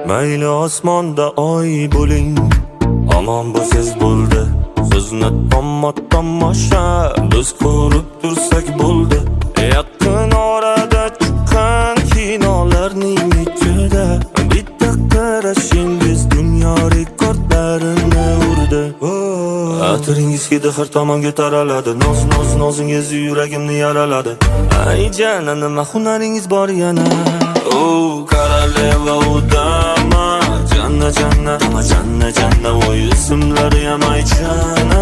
Mayli osmonda oy bo'ling, omon bo'lsangiz bo'ldi. Sizni tomosha biz ko'rib tursak bo'ldi. Yaqin orada chiqqan kinolarning ichida bitta qarashingiz dunyo rekordlarini urdi. Atiringiz hidi har tomonga taraladi. Noz noz nozingiz yuragimni yaraladi. Ay jana, nima hunaringiz bor yana. O королева у дама, Janna janna janna janna, voy ismlari ham Ayjana,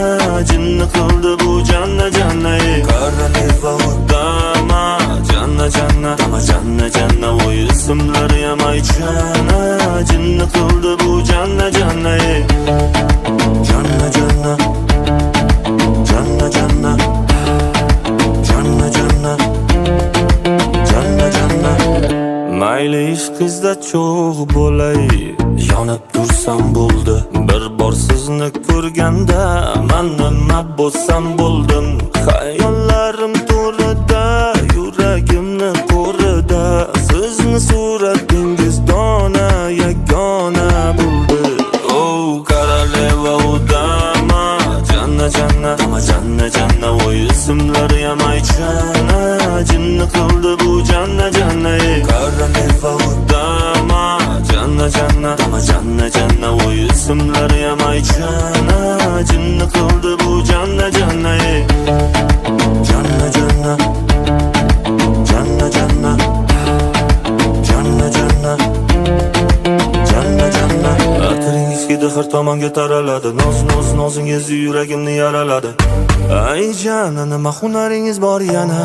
jinni qildi bu janna janna ey. Королева у дама, Janna janna janna janna, voy ismlari ham Ayjana, jinni qildi bu janna janna ey. Janna janna janna janna janna janna janna janna. Mayli ishqingizda cho'g' bo'lay, yonib tursam bo'ldi. Bir bor sizni ko'rganda man nima bo'lsam bo'ldim. Xayollarim to'rida, yuragimni qo'rida sizni suratingiz dona yagona bo'ldi. O королева у дама, Janna janna janna janna, voy ismlari ham Ayjana, jinni qildi bu janna janna ey. Королева у дама, Janna janna janna janna, voy ismlari ham Ayjana, jinni qildi bu janna janna ey. Janna janna janna janna janna janna janna janna. Atiringiz hidi har tomonga taraladi. Noz noz nozingiz yuragimni yaraladi. Ay jana, nima hunaringiz bor yana.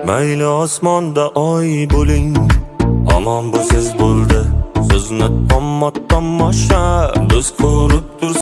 Mayli osmonda oy bo'ling, omon bo'lsangiz bo'ldi. Sizni tomosha biz ko'rib tursak.